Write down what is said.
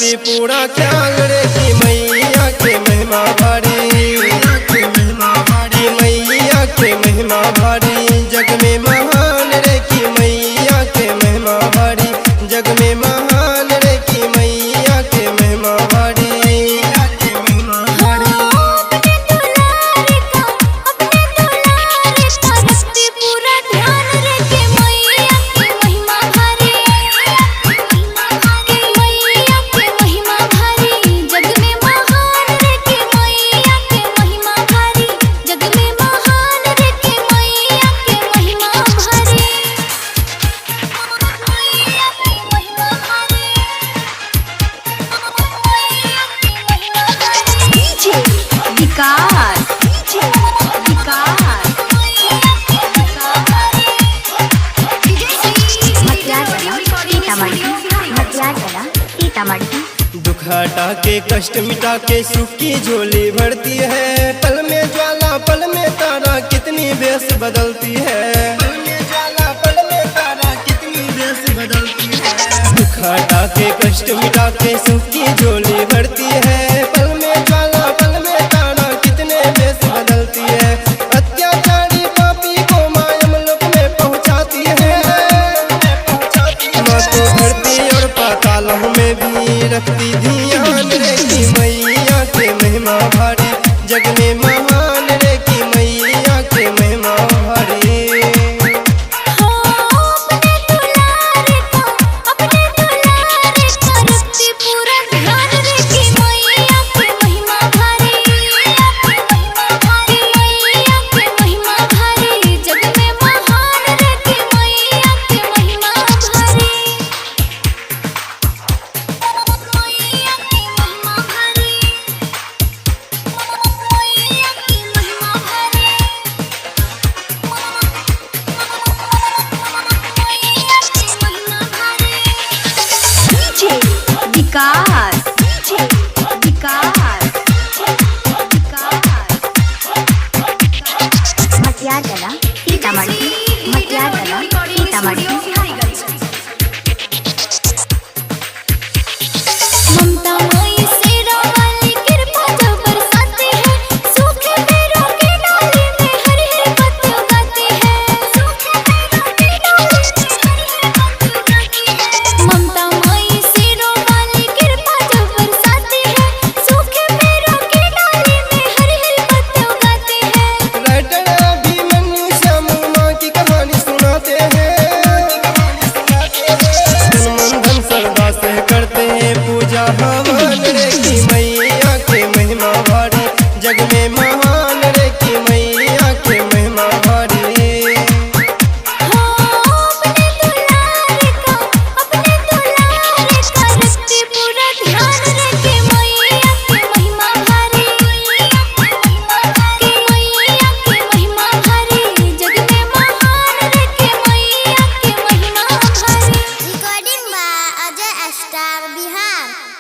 रखती पूरा ख्याल रे की मैया के महिमा भारी, की मैया के महिमा भारी, जग में महान रे की मैया के महिमा भारी, जग में महान रे की मैया के महिमा भारी। अपने दुलारे का, अपने दुलारे का रखती पूरा ध्यान रे के मैया के महिमा भारी, के मैया के महिमा भारी, जग में महान रे के मैया के महिमा भारी, जग में महान रे के मैया के महिमा भारी, मैया के महिमा भारी, मैया के महिमा भारी। डीजे विकास, डीजे विकास, मटियागला सीतामढ़ी, मटियागला सीतामढ़ी। दुख हटा के कष्ट मिटा के सुख की झोली भरती है, पल में ज्वाला पल में तारा कितनी बेस बदलती है, पल में ज्वाला पल में तारा कितनी बेस बदलती है। दुख हटा के कष्ट मिटा के सुख की झोली भरती है, पल में ज्वाला पल में तारा कितने बेस बदलती है। अत्याचारी पापी को मायम लोक में पहुँचाती है, माँ तो धरती और पातालों में भी रखती ध्यान रे की मैया के महिमा भारी, जग में महान रे की मैया के महिमा भारी। अपने दुलारे का, अपने दुलारे का रखती पूरा ध्यान रे की मैया के महिमा भारी, के मैया के महिमा भारी, जग में महान रे की मैया के महिमा भारी, मैया के महिमा भारी, मैया के महिमा भारी। डीजे विकास, डीजे विकास, विकास, मटियागला सीतामढ़ी, मटियागला सीतामढ़ी। ममता माई शेरा वाली कृपा जो बरसाती है, सूखे पैरों के डाली में हरे हरे पत्ते उगाती है, सूखे पैरों के डाली में हरे हरे पत्ते उगाती है। ममता माई शेरा वाली कृपा जो बरसाती है, सूखे पैरों के डाली में हरे हरे पत्ते उगाती है। राइटर अभिमन्यु श्याम माँ की कहानी सुनाते हैं।